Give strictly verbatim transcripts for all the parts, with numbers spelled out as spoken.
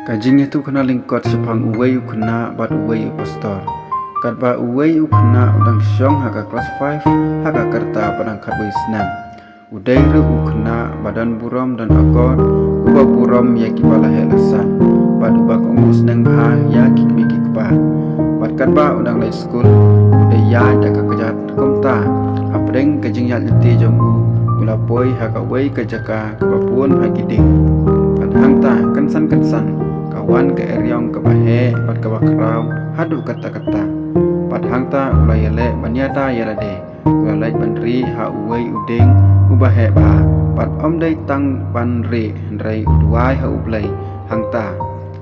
Ka jingïathuhkhana lyngkot shaphang uwei u khynnah bad uwei u pastor. Katba uwei u khynnah u dang shong ha ka klas five, ha ka rta ba dang khatwei snem, u dei ruh u khynnah ba don burom don akor, uba burom ïa kiba la heh la san, bad uba kohnguh sneng bha ïa ki kmie ki kpa. Bad katba u dang leit skul, u dei ïaid da ka kjat. Kumta, hapdeng ka jingïaid lynti jong u, u la poi ha kawei ka jaka kaba bun ha ki dieng. Bad hangta, kynsan kynsan, ka wan ka eriong kaba heh bad kaba khraw haduh katta katta. Bad hangta u la ïaleh ban ïada ïa lade, u la leit ban rieh ha uwei u dieng uba heh bha. Bad ym dei tang ban rieh, hynrei u duwai ha U Blei hangta.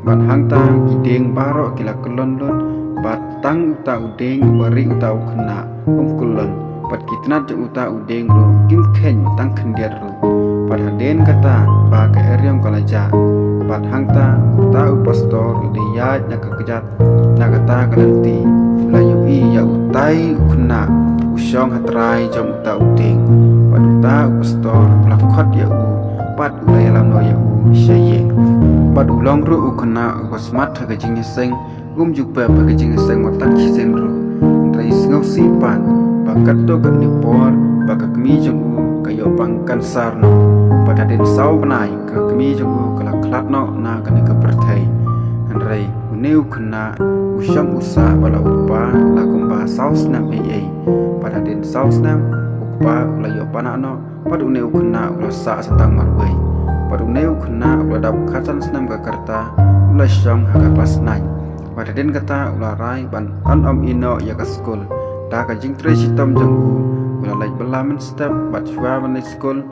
Bad hangta ki dieng baroh ki la kyllon lut, bad tang uta u dieng uba rieh uta u khynnah um kyllon, bad ki tnat jong uta u dieng ruh kim kheiñ tang khyndiat ruh. Bad hadien kata ba ka eriong ka la jah, bad hangta uta u pastor u dei ïaid na ka kjat, na kata ka lynti, u la ïohi ïa utai u khynnah u shong ha trai jong uta u dieng. Bad uta u pastor u la khot ïa u, bad u la ïalam noh ïa u sha ïing. Bad u long ruh u khynnah uba smat ha ka jingïaseng, um ju pep ha ka jingïaseng wat tang shisien ruh. Hynrei sngewsih pat ba katto katne por ba ka kmie jong u ka ïoh pang kansar noh. Bad hadien saw bnai ka kmie jong u ka la khlad noh na kane ka pyrthei. Hynrei une u khynnah u shong u sah bad la u kpa la kumba saw snem ei ei. Bad hadien saw snem u kpa u la ïoh pan noh, bad une u khynnah u la sah sa tang marwei. Bad une u khynnah u la dap khatsan snem ka rta, u la shong ha ka klas nine. Bad hadien kata u la rai ban ym ïehnoh ïa ka skul. Da ka jingtrei shitom jong u, u la leit bylla mynstep bad shuwa ban leit skul.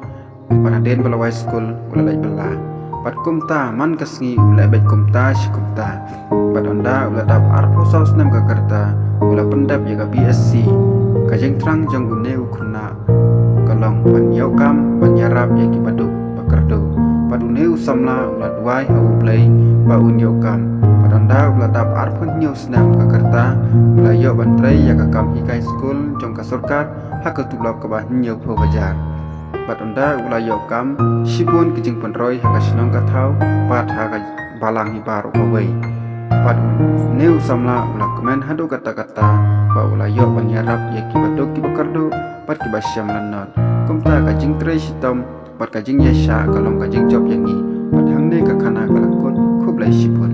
Bad hadien ba la wai skul u la leit bylla. Bad kumta man ka sngi u leh beit kumta shi kumta. Bad ynda u la dap arphew saw snem ka rta, u la pyndep ïa ka B S C. Ka jingthrang jong une u khynnah ka long ban ïoh kam ban ïarap ïa ki baduk bakyrduh. Bad une u samla u la duwai ha U Blei ba un ïoh kam. Bad ynda u la dap arphew hynñiew snem ka rta, u la ïoh ban trei ïa ka kam hikai skul jong ka sorkar ha ka tulop kaba hynñiewphew hajar. Bad ynda u la ïoh kam, shibun ki jingpynroi ha ka shnong ka thaw, bad ha ka balang hi baroh kawei. Bad une u samla u la kmen haduh katta katta ba u la ïoh ban ïarap ïa ki baduk ki bakyrduh bad ki bashem lannot. Kumta ka jingtrei shitom bad ka jingïaishah ka long ka jingjop ïa ngi. Bad hangne ka khana ka la kut. Khublei shibun.